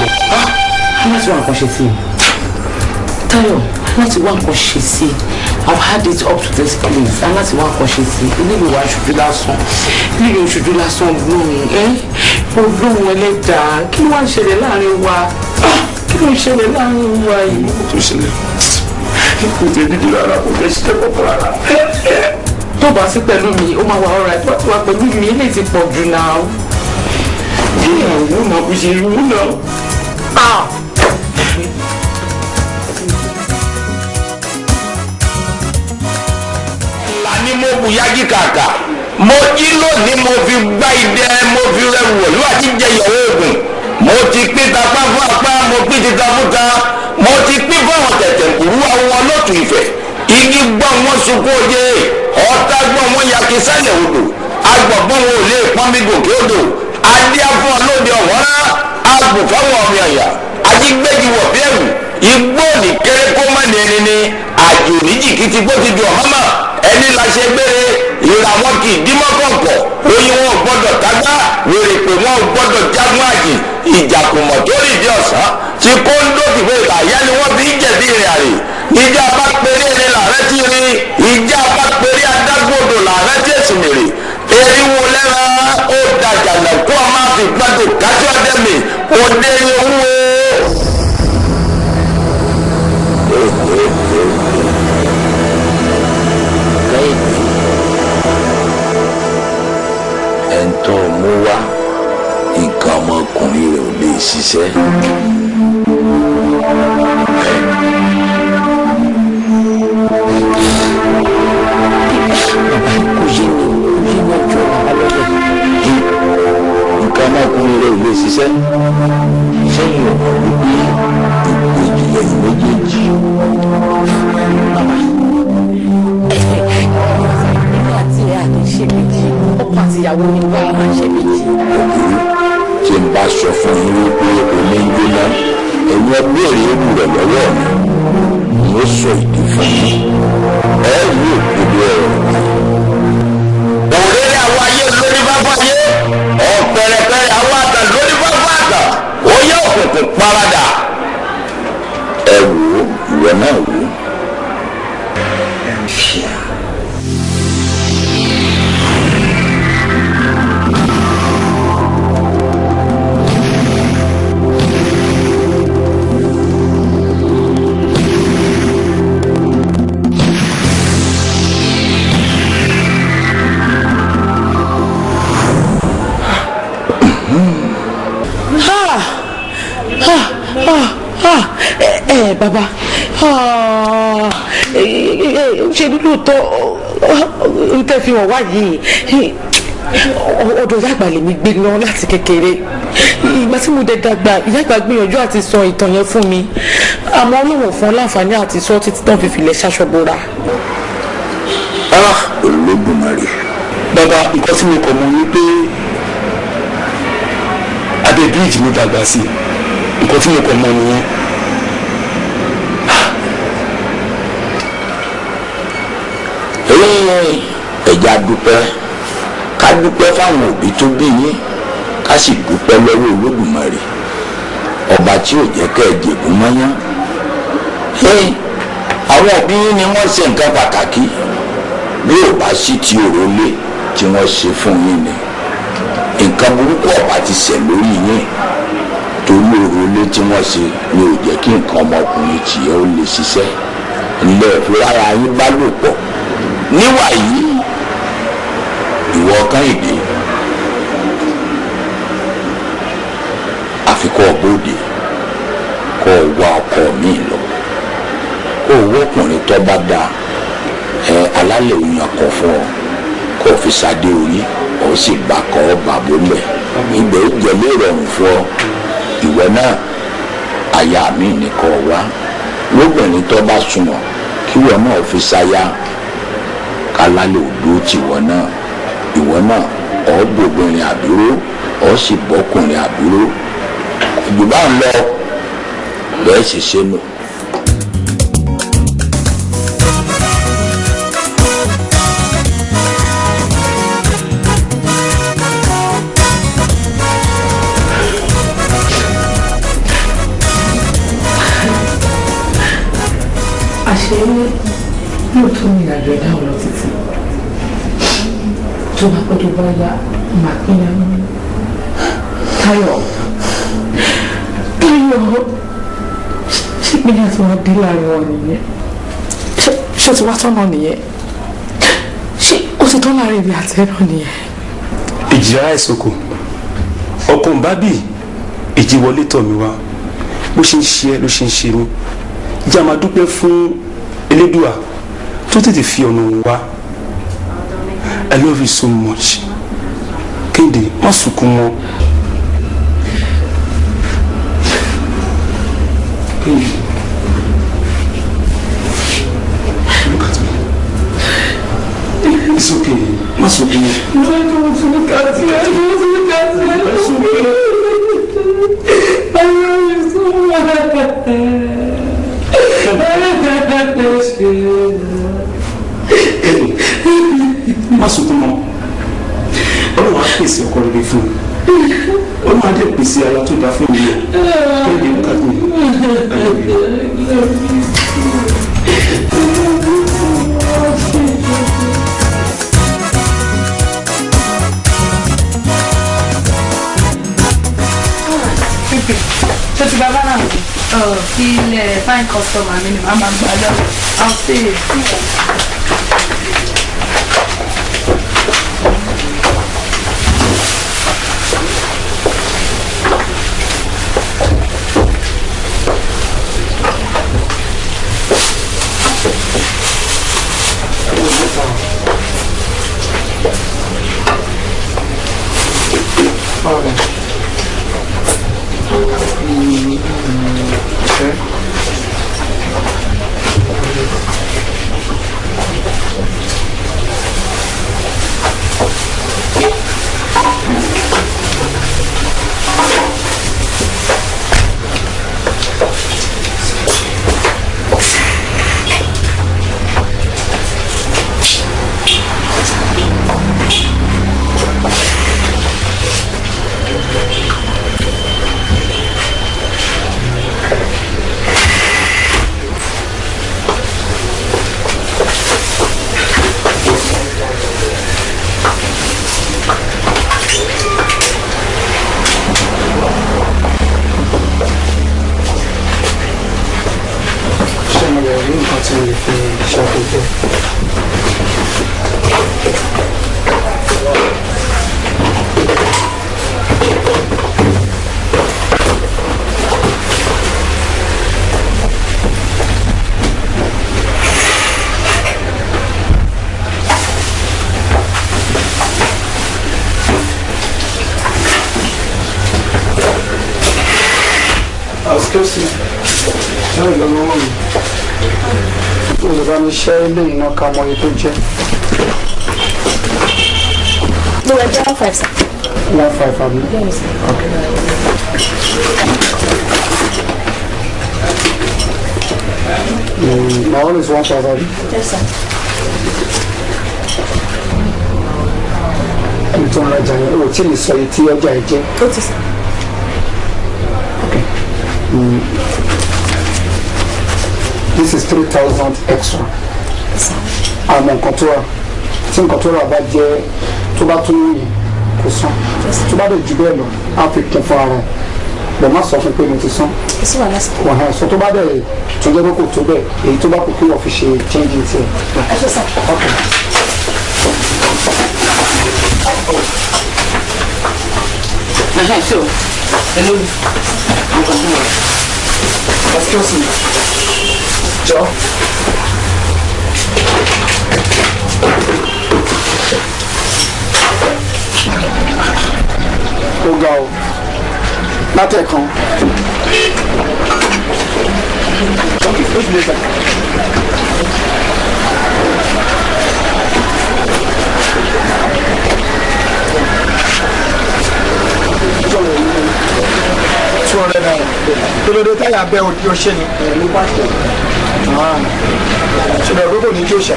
Láti wá nǹkan ṣe sí i. Táyọ̀, láti wá nǹkan ṣe sí i. I've had it up to this place. Láti wá nǹkan ṣe sí i. Ilé ìwà aṣojú lásán. Ilé ìwà aṣojú lásán gbóhùn ẹ́. Ọlọ́run ẹlẹ́dàá. Kí ló wá ń ṣẹlẹ̀ láàrin wa? Kí ló ń ṣẹlẹ̀ láàrin wa yìí? Tó ṣẹlẹ̀. Kò tẹ̀ dídì rárá, kò fẹ́ ṣiṣẹ́ kọ̀ọ̀kan rárá. Tó bá sí pẹ̀lú mi, ó máa wà ọ̀rọ̀ àti wà pẹ̀lú mi, ilé ti pọ̀ jù náà. Ìyàwó máa fi ṣe irú náà. Ni mo bu yagi kàkà, mo jí lónìí, mo fi gbá idẹ, mo fi rẹwù wọ̀lú àti jẹ ìyàwó oògùn. Mo ti pín tapá fún apá, mo pín títa fún ta, mo ti pín fáwọn tẹ̀tẹ̀ kúrú àwọn ọlọ́tù ìfẹ́. Igi gbọ́ wọn sunkún oje, ọ̀tá gbọ́ wọn yaki sálẹ̀ odò, agbọ̀gbọ́n wọn ò lè pọ́n mi gòkè odò. Adé afọ́ lóde ọ̀wọ́rá, agbò fáwọn ọmọ ẹ̀yà, ajígbẹ́jì wọ̀ bí ẹ̀wù, igbó ní kéré kó má ní ẹni ní àjò ní jìkìtì gbó ti di ọ̀hámà. Ẹni la ṣe gbére, ìrà wọn kì í dímọ́ kọ̀ǹkọ̀, oyin wọn ò gbọ́dọ̀ tágbá, wèrè pé wọn ò gbọ́dọ̀ jágún àjì, ìjàkùmọ̀ tó rìn dé ọ̀sán tí kóńdó fìwé ìbàyá ni wọ́n fi ń jẹ̀bi ìrìn àrè. Ìjà bá péré ni làárẹ̀ tí rí, ìjà bá péré adágbòdò làárẹ̀ tí èsì mèrè. Eriwo lẹ́ran ó dàjà lẹ́kọ́ ọmọ àfi gbàdùn kájọ́ dẹ́mi òde owó. Ẹ̀ńtọ́ mú wá nǹkan ọmọkùnrin rẹ̀ ò lè ṣiṣẹ́. Bàbá, kò yé mi, kò yé mi, ọjọ́ bàbá lọ́lẹ̀. Nǹkan ọmọkùnrin rẹ̀ ò lè ṣiṣẹ́. Sẹ́yìn ọ̀pọ̀ wípé ìpèjì lẹ́yìn méjèèjì. Bàbá, èmi àti ẹ̀ àti ṣe méjì, ọkọ àti ìyàwó ni wọ́n máa ṣe méjì. Tí n bá sọ fún yín wípé omi ń gbóná, ẹ̀yin ẹ béèrè ewu rẹ̀ lọ́wọ́ mi, n ó sọ ìdí fún yín, ẹ rí òdodo ọ̀rọ̀. Òrèrè àwọn ayé lórí bábá ayé, ọ̀pẹ̀rẹ̀pẹ̀rẹ̀ àwọn àtàn lórí bábá àtàn, ó yẹ òkùnkùn paradà. Ẹ wò ó, ìwọ náà wò ó. Ẹ bàbá, ṣe lóòótọ́ n tẹ́ fi hàn wá yìí, ọ̀dọ̀ ìyá àgbà lèmi gbé lọ láti kékeré. Ìgbà tí mo dẹ̀ dàgbà, ìyá àgbà gbìyànjú àti sọ ìtàn yẹn fún mi, àmọ́ Ọlọ́run fún ọ láǹfààní àti sọ títí tán fi filẹ̀ ṣaṣọbora. Olódùmarè. Bàbá, nǹkan tí mo kọ̀ mọ̀ ni pé abẹ́ bíríìjì ló dàgbà sí, nǹkan tí mo kọ̀ mọ̀ nìyẹn. Ẹ̀já dúpẹ́, ká dúpẹ́ fáwọn òbí tó bí yín, ká sì dúpẹ́ lọ́wọ́ Olódùmarè ọba tí ò jẹ́ kẹ́ ẹ jẹ̀bú mọ́yán. Àwọn òbí yín ni wọ́n ṣe nǹkan pàtàkì, bí ò bá sí ti òrólé tí wọ́n ṣe fún yín ni nǹkan burúkú ọ̀bá ti ṣẹ̀ lórí yín, torí òrólé tí wọ́n ṣe ni ò jẹ́ kí nǹkan ọmọkùnrin tìyẹ́ ó lè ṣiṣẹ́ ńlẹ̀ ìfúrára yín bá lò pọ̀. Níwà yìí, ìwọ Kẹ́hìndé, àfikún ọ̀bọ̀dé kó o wá ọkọ mi lọ, kó o wọ́kùnrin tó bá dáa, ẹ alálẹ̀ òyìn ọkọ̀ fún ọ, kó o fi sadé orí, ó sì gbà kọ́ ọ bàbá mẹ́ ibẹ̀ ó jẹ́ lérọ̀rùn fún ọ. Ìwọ náà, aya mi ní kó o wá lóbìnrin tó bá sunwọ̀n kí ìwọ náà fi sáyà, kálálẹ̀ òdó tìwọ náà. Ìwọ náà ọ̀ bòbìnrin àbúrò, ọ̀ sì bọ́kùnrin àbúrò, jù bá ń lọ bẹ́ẹ̀ sì ṣe nù. Àṣé lóòótọ́ ní ìrìnàjò ẹ̀dá ò lọ títí. Tó bá pẹ́ tó bá yá, màá pín ya mú. Táyọ̀, Táyọ̀, ṣé ìpínyà tí wọ́n dé láàrin wọn nìyẹn? Ṣé o ti wá tọ́nà nìyẹn? Ṣé o ti tán láàrin ibi àti ẹ̀rọ nìyẹn? Èjì ara ìsoko ọkọ̀ ń bá bì èjì wọlé tọ̀ mí wá, bó ṣe ń ṣe ẹ́ ló ṣe ń ṣe mí. Jẹ́ a máa dúpẹ́ fún Elédùà tó tètè fi ọ̀nà òun wá. I love you so much. Kéde, má sunkún mọ́. Kéde, look at me. It's okay, má sunkún mọ́. I don't want to look at you. I don't want to look at you. It's okay. I love you so much. Má sunkún mọ́. Ọlọ́run á pèsè ọkọ rere fún mi. Ọlọ́run á dẹ̀ pèsè aya tó dáa fún mi. Kéde, look at me. I love you. Ṣé ti bàbá náà? Ilẹ̀ fine customer mi ni màá máa gbà lọ. I'll see you. Ṣé mo lè rí nǹkan tí mo lè fi ṣàkóso? Excuse me. Ṣé ìlọ́wọ́ mi? O lè bá mi ṣẹ́ ilé iná ká mọ iye tó jẹ́. Mo rẹ̀ jẹ́ 15, sir. 15, àbí? Bẹ́ẹ̀ni, sir. Okay. My own is 15, àbí? Yes, sir. Ẹni tó ń rajà yẹn, o tí lè sọ iye tí ọjà yẹn jẹ́. Ó ti sir. This is 3,000 extra. Àmọ́ nǹkan tó rà, tí nǹkan tó rà bá jẹ́ tó bá tún yìí kò san. Tó bá dẹ̀ jù bẹ́ẹ̀ lọ, á fi kún fún ara ẹ̀. Bọ̀ má sọ fún pé mo ti san. Kò sí wàhálà, sir. Wàhálà sọ tó bá dẹ̀ tó jẹ́ pé kò tó bẹ́ẹ̀, èyí tó bá kù kí wọ́n fi ṣe change tiẹ̀. Ẹ ṣé, sir. Okay. So, hello. Excuse me. Jọ. Ó ga o. Látẹ̀kan. Okay, ó sì lè gbà. ₦200. Kí ló dé táyà bẹ́ o ṣe ni? Ṣùgbọ́n gbogbo ní kí o ṣe.